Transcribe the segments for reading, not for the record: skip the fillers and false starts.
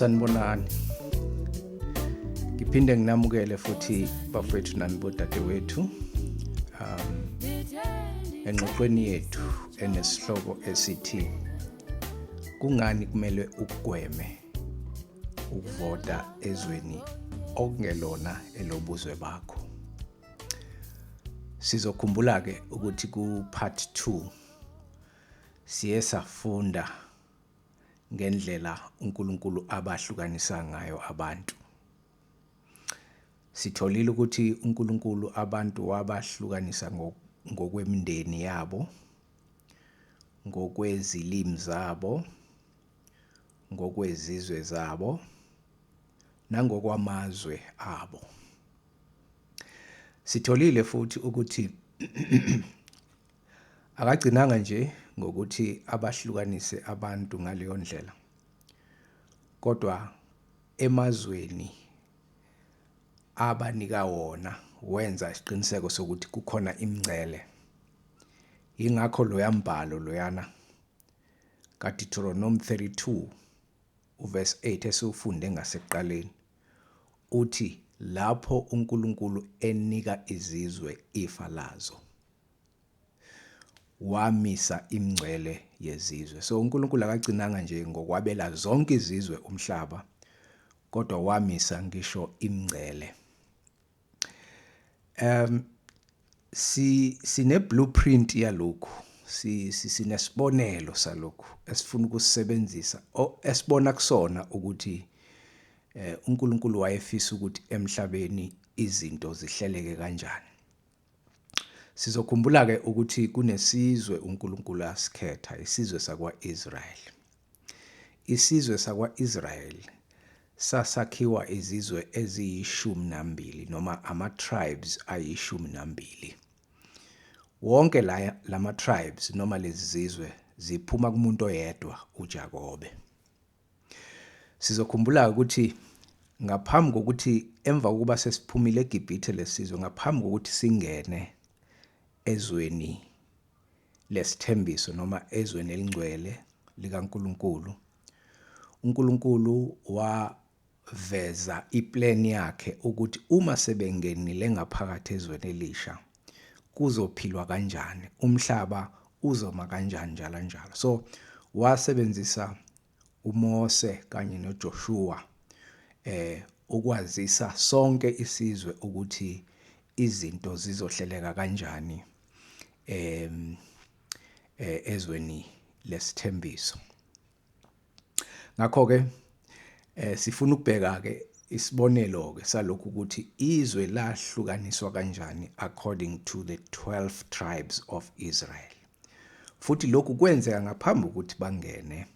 Sanibonani. Ngiphinde nginamukele futhi bafowethu nani bodadewethu. Engxoxweni yethu enesihloko esithi kungani kumele ukugweme ukuvota ezweni okungelona elobuzwe bakho. Sizokhumbula ke ukuthi ku part 2 siye safunda ngendlela uNkulunkulu abahlukanisa ngayo abantu. Sitholile ukuthi uNkulunkulu abantu wabahlukanisa ngokwemindeni yabo, ngokwezilimi zabo, ngokwezizwe zabo, nangokwamazwe abo. Sitholile futhi ukuthi akagcinanga nje ngokuthi abahlukanise abantu ngaleyo ndlela, kodwa emazweni abanika wona wenza isiqiniseko sokuthi kukhona imingcele. Ingakho loya mbhalo loyana kaDeuteronomy 32 uverse 8 esiwufunde ngasekuqaleni uthi lapho uNkulunkulu enika izizwe ifa lazo wamisa imingcele yezizwe. So uNkulunkulu akagcinanga nje ngokwabela zonke izizwe umhlaba, kodwa wamisa ngisho imingcele. Sine blueprint yalokhu, sinesibonelo salokhu esifuna ukusebenzisa, esibona kusona ukuthi uNkulunkulu wayefisa ukuthi emhlabeni izinto zihleleke kanjani. Sizokhumbula ke ukuthi kunesizwe uNkulunkulu asikhetha, isizwe sakwa-Israel. Isizwe sakwa-Israel sasakhiwa izizwe eziyishumi nambili noma ama-tribes ayishumi nambili. Wonke lama tribes noma lezi zizwe ziphuma kumuntu oyedwa, uJakobe. Sizokhumbula ukuthi ngaphambi kokuthi emva kokuba sesiphumile eGibhithe lesizwe, ngaphambi kokuthi singene ezweni lesithembiso noma ezweni elingcwele likaNkulunkulu, uNkulunkulu waveza iplan yakhe ukuthi uma sebengenile ngaphakathi ezweni elisha kuzophilwa kanjani, umhlaba uzoma kanjani, njalo njalo. So wasebenzisa uMose kanye noJoshua ukwazisa sonke isizwe ukuthi izinto zizohleleka kanjani ezweni lesithembiso. Ngakho ke sifuna ukubheka ke isibonelo ke salokhu ukuthi izwe lahlukaniswa kanjani according to the 12 tribes of Israel. Futhi lokhu kwenzeka ngaphambi kokuthi bangene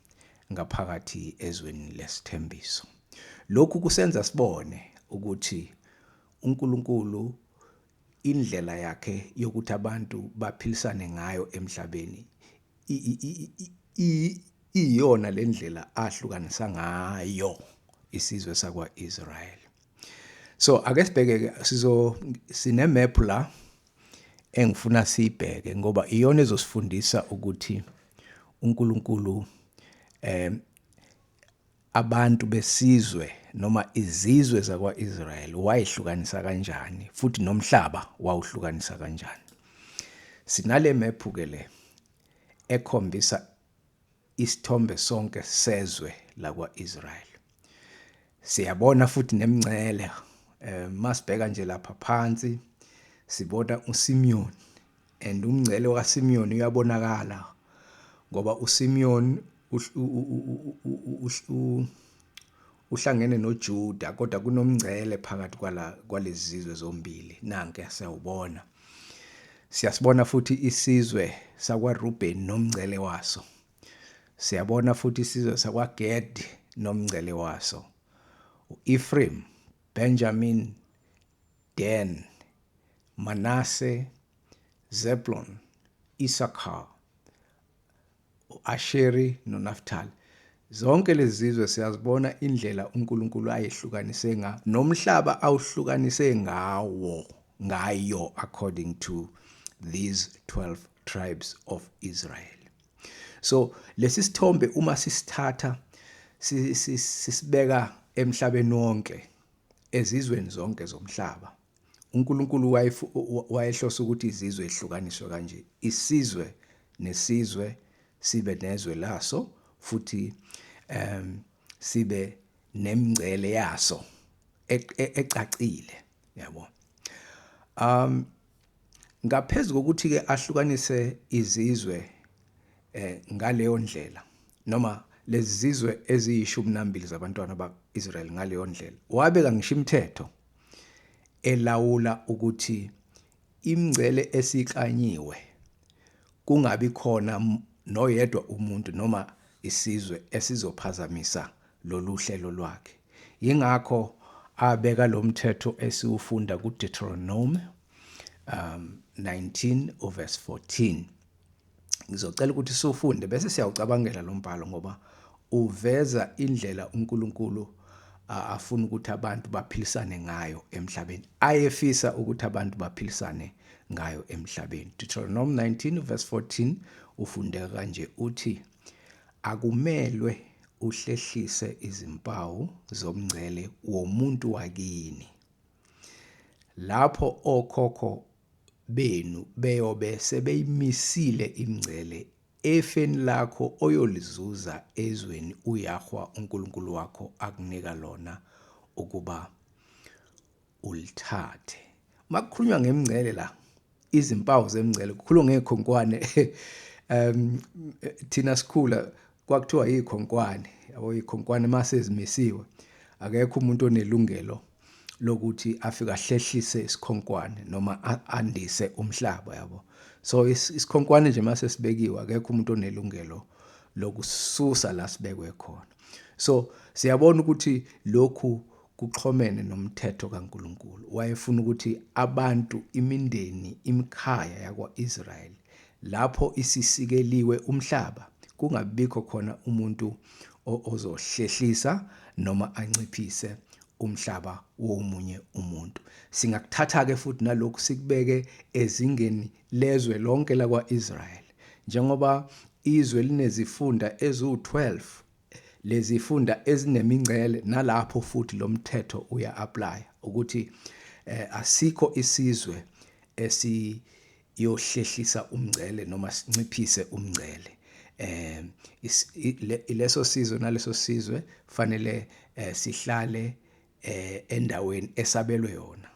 ngaphakathi ezweni lesithembiso. Lokhu kusenza sibone ukuthi uNkulunkulu indlela yakhe yokuthi abantu baphilisane ngayo emhlabeni iyona lendlela ahlukanisa ngayo isizwe sakwa-Israel. So ake sibheke, sine map la engifuna siyibheke ngoba iyona ezosifundisa ukuthi uNkulunkulu abantu besizwe noma izizwe zakwa-Israel wayehlukanisa kanjani futhi nomhlaba wawuhlukanisa kanjani. Sinale map ke le ekhombisa isithombe sonke sezwe lakwa-Israel. Siyabona futhi nemingcele, masibheka nje lapha phansi sibona uSimeon, and umngcele kaSimeon uyabonakala ngoba uSimeon uhlangene noJuda kodwa kunomngcele phakathi kwala kwalezi zizwe zombili. Nanke siyawubona. Siyasibona futhi isizwe sakwaRubeni nomngcele waso. Siyabona futhi isizwe sakwaGad nomngcele waso. U-Ephraim, Benjamin, Dan, Manasseh, Zebulon, Issachar, uAsheri noNaftali. Zonke lezi zizwe siyazibona indlela uNkulunkulu ayehlukanise nga nomhlaba awuhlukanise ngawo ngayo according to these 12 tribes of Israel. So lesi sithombe uma sisithatha sisibeka emhlabeni wonke, ezizweni zonke zomhlaba, uNkulunkulu wayehlose ukuthi izizwe ihlukaniswe kanje, isizwe nesizwe sibe nezwe laso futhi sibe nemingcele yaso ecacile, yabo. Ngaphezu kokuthi ke ahlukanise izizwe ngaleyo ndlela, noma lezi zizwe eziyishumi nambili zabantwana ba-Israel ngaleyo ndlela, wabeka ngisho imithetho elawula ukuthi imingcele esiklanyiwe kungabi khona noyedwa umuntu noma isizwe esizophazamisa lolu hlelo lwakhe. Yingakho abeka lo mthetho esiwufunda kuDeuteronomy 19 verse 14. Ngizocela ukuthi siwufunde bese siyawucabangela lo mbhalo, ngoba uveza indlela uNkulunkulu afuna ukuthi abantu baphilisane ngayo emhlabeni, ayefisa ukuthi abantu baphilisane ngayo emhlabeni. Deuteronomy 19 verse 14 ufundeka kanje, uthi: akumelwe uhlehlise izimpawu zomngcele womuntu wakini lapho okhokho benu beyobe sebeyimisile imingcele efeni lakho oyolizuza ezweni uYahweh uNkulunkulu wakho akunika lona ukuba ulithathe. Makukhulunywa ngemingcele la, izimpawu zemingcele, kukhulunywa ngekhonkwane. Thina sikhula kwakuthiwa yikhonkwane, yabo, ikhonkwane mase zimisiwe akekho umuntu onelungelo lokuthi afike ahlehlise isikhonkwane noma andise umhlaba, yabo. So isikhonkwane nje mase sibekiwe akekho umuntu onelungelo lokususa la sibekwe khona. So siyabona ukuthi lokhu kuxhomene nomthetho kaNkulunkulu. Wayefuna ukuthi abantu, imindeni, imikhaya yakwa-Israel lapho isisikeliwe umhlaba kungabikho khona umuntu ozohlehlisa noma anciphise umhlaba womunye umuntu. Singakuthatha-ke futhi nalokhu sikubeke ezingeni lezwe lonke lakwa-Israel. Njengoba izwe linezifunda eziwu-12, lezifunda ezinemingcele, nalapho futhi lo mthetho uya-apply ukuthi asikho isizwe esiyohlehlisa umngcele noma sinciphise umngcele. Leso sizwe naleso sizwe fanele sihlale endaweni esabelwe yona,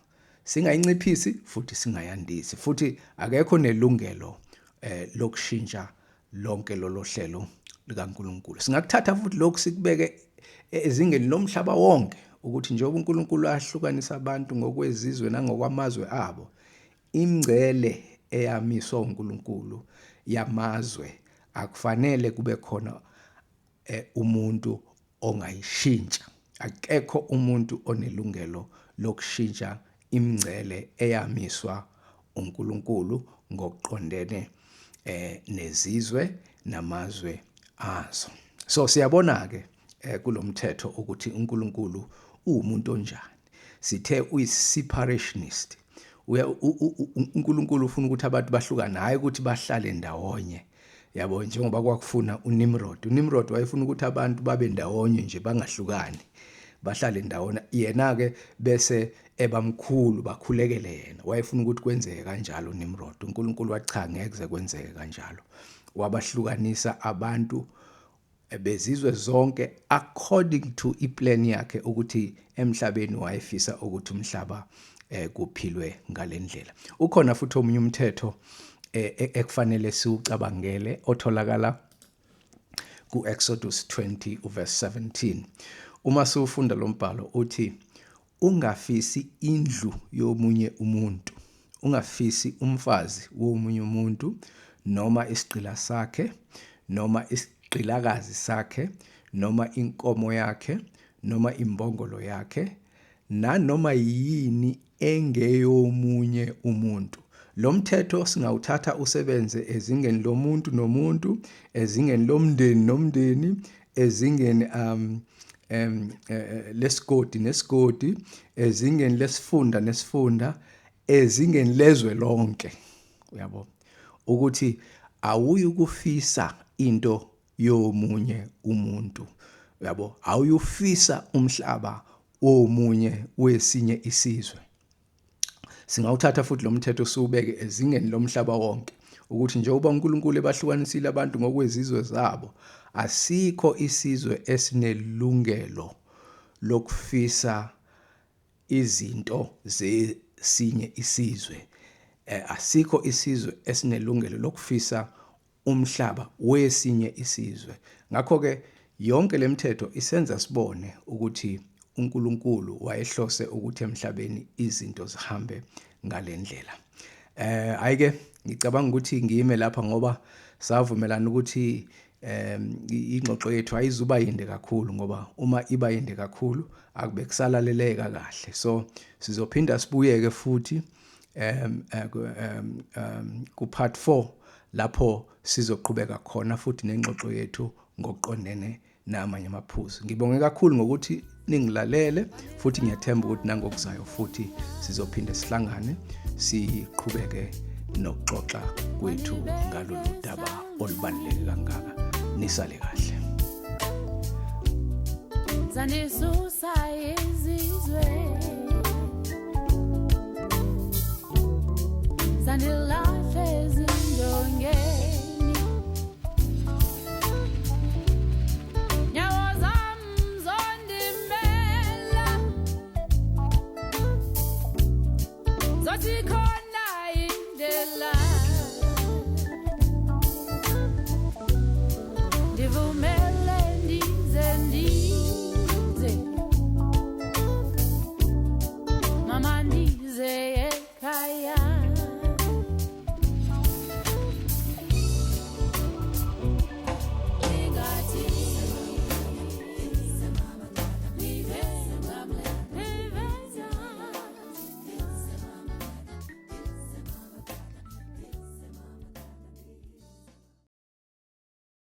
singayinciphisi futhi singayandisi, futhi akekho nelungelo lokushintsha lonke lolo hlelo likaNkulunkulu. Singakuthatha futhi lokhu sikubeke ezingeni lomhlaba wonke, ukuthi njengoba uNkulunkulu ahlukanisa abantu ngokwezizwe nangokwamazwe abo, imingcele eyamiswa uNkulunkulu yamazwe akufanele kube khona umuntu ongayishintsha. Akekho umuntu onelungelo lokushintsha imingcele eyamiswa uNkulunkulu ngokuqondene nezizwe namazwe azo. So siyabona ke kulomthetho ukuthi uNkulunkulu uwumuntu onjani. Sithe uyi-separationist. uNkulunkulu ufuna ukuthi abantu bahlukane, hayi ukuthi bahlale ndawonye, yabo, njengoba kwakufuna uNimrod. UNimrod wayefuna ukuthi abantu babe ndawonye nje, bangahlukani, bahlale ndawonye, yena ke bese ebamkhulu, bakhulekele yena. Wayefuna ukuthi kwenzeke kanjalo uNimrod. uNkulunkulu wathi cha, ngeke kuze kwenzeke kanjalo. Wabahlukanisa abantu bezizwe zonke according to iplan yakhe, ukuthi emhlabeni wayefisa ukuthi umhlaba kuphilwe ngalendlela. Ukhona futhi omunye umthetho ekufanele siwucabangele otholakala ku-Exodus 20 verse 17. Uma siwufunda lo mbhalo uthi ungafisi indlu yomunye umuntu, ungafisi umfazi womunye umuntu noma isigqila sakhe noma isigqilakazi sakhe noma inkomo yakhe noma imbongolo yakhe nanoma yini engeyomunye umuntu. Lo mthetho singawuthatha usebenze ezingeni lomuntu nomuntu, ezingeni lomndeni nomndeni, ezingeni um um lesigodi nesigodi, ezingeni lesifunda nesifunda, ezingeni lezwe lonke. Uyabo? Ukuthi awuyukufisa into yomunye umuntu. Uyabo? Awuyufisa umhlaba womunye wesinye isizwe. Singawuthatha futhi lo mthetho siwubeke ezingeni lomhlaba wonke ukuthi njengoba uNkulunkulu ebahlukanisile abantu ngokwezizwe zabo, asikho isizwe esinelungelo lokufisa izinto zesinye isizwe. Eh, asikho isizwe esinelungelo lokufisa umhlaba wesinye isizwe. Ngakho-ke yonke le mithetho isenza sibone ukuthi uNkulunkulu wayehlose ukuthi emhlabeni izinto zihambe ngale ndlela. Eh hayi-ke ngicabanga ukuthi ngime lapha ngoba savumelana ukuthi ingxoxo yethu ayizuba yinde kakhulu ngoba uma iba yinde kakhulu akube kusalaleleka kahle. So sizophinda sibuyeke futhi um um um ku part 4 lapho sizoqhubeka khona futhi nengxoxo yethu ngokuqondene namanye amaphuzu. Ngibonge kakhulu ngokuthi ningilalele futhi ngiyathemba ukuthi nangokuzayo futhi sizophinde sihlangane siqhubeke nokuxoxa kwethu ngalolu daba olubaluleke kangaka. Nisale kahle. Zanisusa izizwe. Zanila